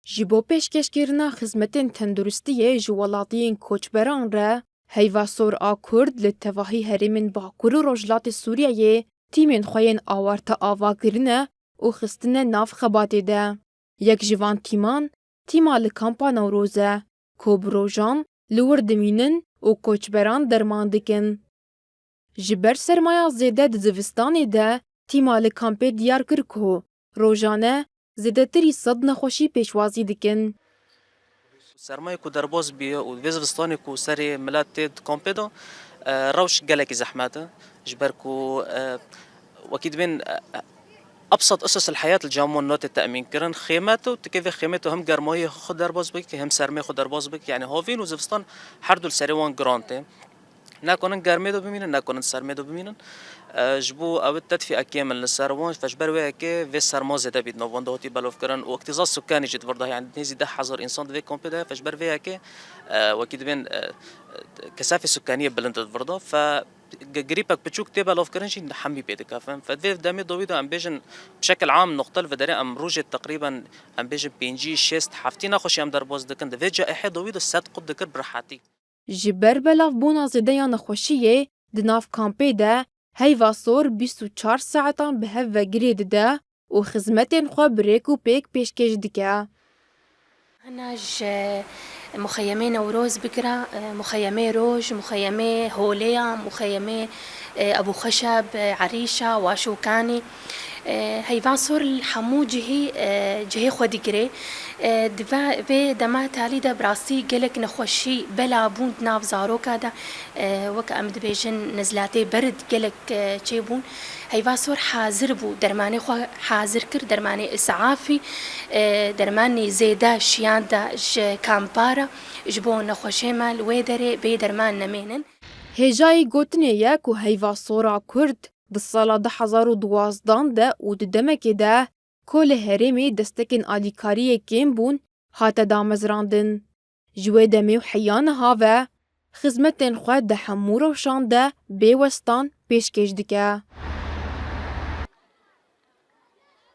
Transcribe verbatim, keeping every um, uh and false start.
Ji bo pêşkêşkirina xizmetên tenduristiyê ji welatiyên koçberan re, Heyva Sor a Kurd li tevahî herêmên Bakur û Rojhilatê Sûriyeyê tîmên xwe yên awarte ava kirine û xistine nav xebatê de. Yek ji van tîman, tîma li Kampa Newroz e, ku bi rojan li wir dimînin û koçberan derman dikin. Ji ber sermaya zêde di zivistanê de, tîma li kampê diyar kir ku rojane zêdetirî sed nexweşî pêşwazî dikin. Sermayê ku derbas bûye û vê zivistanê ku serê milet tê di kampê de, e, rewş gelekî zehmet e. Ji ber ku, e, wekî dibên, e, e, ebsat usus el heyat li cem wan nate te'mîn kirin. Xêmet û tikê vê xêmet û hem germayê xwe derbas bike, hem sermê xwe derbas bike. Yani havîn û zivistan her du li serê wan giran tê. Nekarin germê de bimînin, nekarin sermê de bimînin. E, ji bo ew tedfîa kêm in li ser wan, fe ji ber wê yekê vê serma zêde bî di nav wan de hatî belavkirin û îhtizaz sukanî jî di vir de, yani nêzî deh hezar însan di vê kampê de ye, fe ji ber vê yekê, e, wekî dibên, e, kesafê sukaniyê bilind di vir de. Fe g-, grîpek piçûk tê belavkirin jî hemî pê dikefin. Fe di vê demê dawî de em bêjin bi şekil am noqtel ve derê em rojê teqrîben em bêjin pêncî, şêst, heftî nexweşî em derbas dikin. Di vê caihê dawî de sed qut dikir bi rehetî. Ji ber belavbûna zêde ya nexweşiyê di nav kampê de Heyva Sor bîst û çar saetan bi hev ve girê dide û xizmetên xwe bi rêk û pêk pêşkêş dike. Hina ji muxeyemê Newroz bigire, muxeyemê Roj, muxeyemê Holeya, muxeyemê, e, Ebû Xeşeb, e, Erîşa, Waşûkanî. E, Heyva Sor li hemû cihî, e, cihê xwe digire. E, di ve-, vê dema talî de bi rastî gelek nexweşî bela bûn di nav zaroka de, e, wek em dibêjin nezlatê berid gelek, e, çêbûn. Heyva Sor hazir bû, dermanê xwe hazir kir, dermanê îsafî, e, dermanê zêde şiyande ji kampara, ji bo nexweşê me li wê derê bê derman nemênin. Hêjayî gotinê ye ku Heyva Sor a Kurd di sala du hezar û duwazdan de û di demekê de ku li herêmê destekên alîkariyê kêm bûn, hate damezrandin. Ji wê demê û heya niha ve xizmetên xwe di hemû rewşan de bê westan pêşkêş dike.